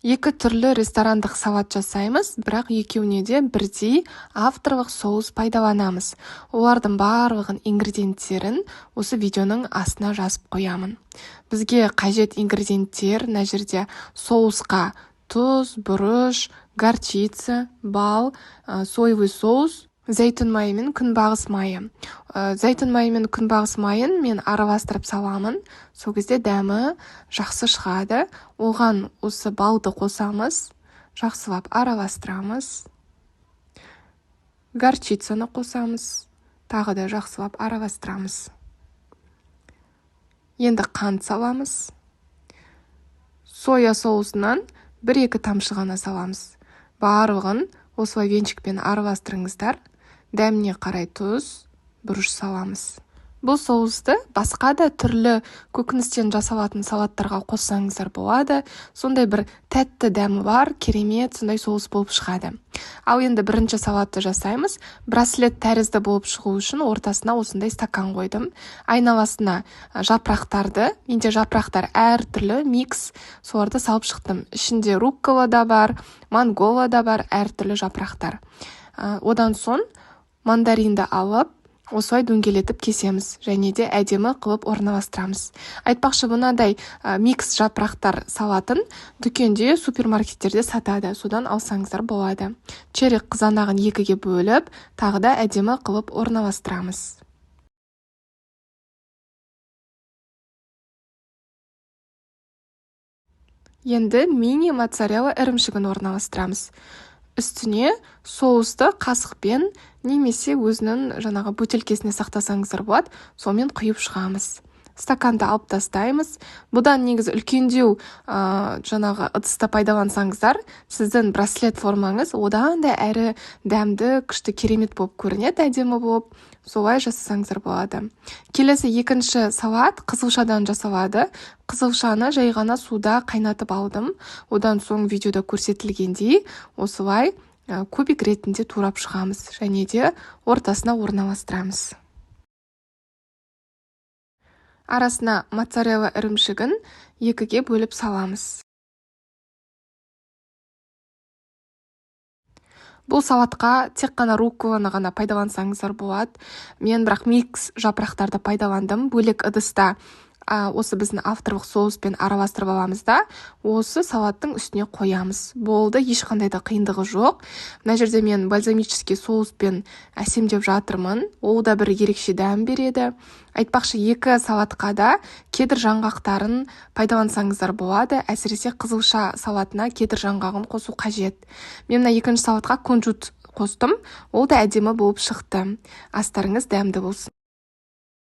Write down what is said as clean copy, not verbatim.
Екі түрлі ресторандық салат жасаймыз, бірақ екеуіне де бірдей авторлық соус пайдаланамыз. Олардың барлығын, ингредиенттерін осы видеоның астына жазып қоямын. Бізге қажет ингредиенттер мына жерде: соусқа тұз, бұрыш, горчица, бал, соевый соус, зәйтүн майы мен күнбағыс майы. Зәйтүн майы мен күнбағыс майын мен араластырып саламын, сол кезде дәмі жақсы шығады. Оған осы балды қосамыз, жақсылап араластырамыз. Горчицаны қосамыз, тағы да жақсылап араластырамыз. Енді қант саламыз. Соя соусынан 1-2 тамшы ғана саламыз. Барлығын осылай венчикпен араластырыңыздар. Дәміне қарай тұз, бұрыш саламыз. Бұл соусты басқа да түрлі көкөністен жасалатын салаттарға қоссаңыздар болады. Сондай бір тәтті дәмі бар, керемет сондай соус болып шығады. Ал енді бірінші салатты жасаймыз. Браслет тәрізді болып шығу үшін ортасына осындай стакан қойдым. Айналасына жапырақтарды, менде жапырақтар әртүрлі микс, соларды салып шықтым. Ішінде руккола да бар, мангола да бар, әртүрлі жапырақтар. Одан соң мандаринді алып, осылай дөңгелетіп кесеміз және де әдемі қылып орналастырамыз. Айтпақшы, мынадай микс жапырақтар салатын дүкенде, супермаркеттерде сатады, содан алсаңыздар болады. Черри қызанағын екіге бөліп, тағы да әдемі қылып орналастырамыз. Енді мини моцарелла ірімшігін орналастырамыз. Үстіне соусты қасықпен немесе өзінің жаңағы бөтелкесіне сақтасаңыздар болады, сонымен құйып шығамыз. Стаканды алып тастаймыз. Бұдан негізі үлкендеу жаңағы ыдысты пайдалансаңыздар, сіздің браслет формаңыз одан да әрі дәмді, күшті, керемет болып көрінеді, әдемі болып. Солай жасасаңыздар болады. Келесі екінші салат қызылшадан жасалады. Қызылшаны жай ғана суда қайнатып алдым. Одан соң видеода көрсетілгендей осылай кубик ретінде турап шығамыз және де ортасына орналастырамыз. Арасына моцарелла ірімшігін екіге бөліп саламыз. Бұл салатқа тек қана рукколаны ғана пайдалансаңыздар болады. Мен бірақ микс жапырақтарды пайдаландым. Бөлек ыдыста осы біздің авторлық соуспен араластырып аламыз да, осы салаттың үстіне қоямыз. Болды, ешқандай да қиындығы жоқ. Мына жерде мен бальзамический соуспен әсемдеп жатырмын. Ол да бір ерекше дәм береді. Айтпақшы, екі салатқа да кедр жаңғақтарын пайдалансаңыздар болады. Әсіресе қызылша салатына кедр жаңғағын қосу қажет. Мен мына екінші салатқа кунжут қостым. Ол да әдемі болып шықты. Астарыңыз дәмді болсын.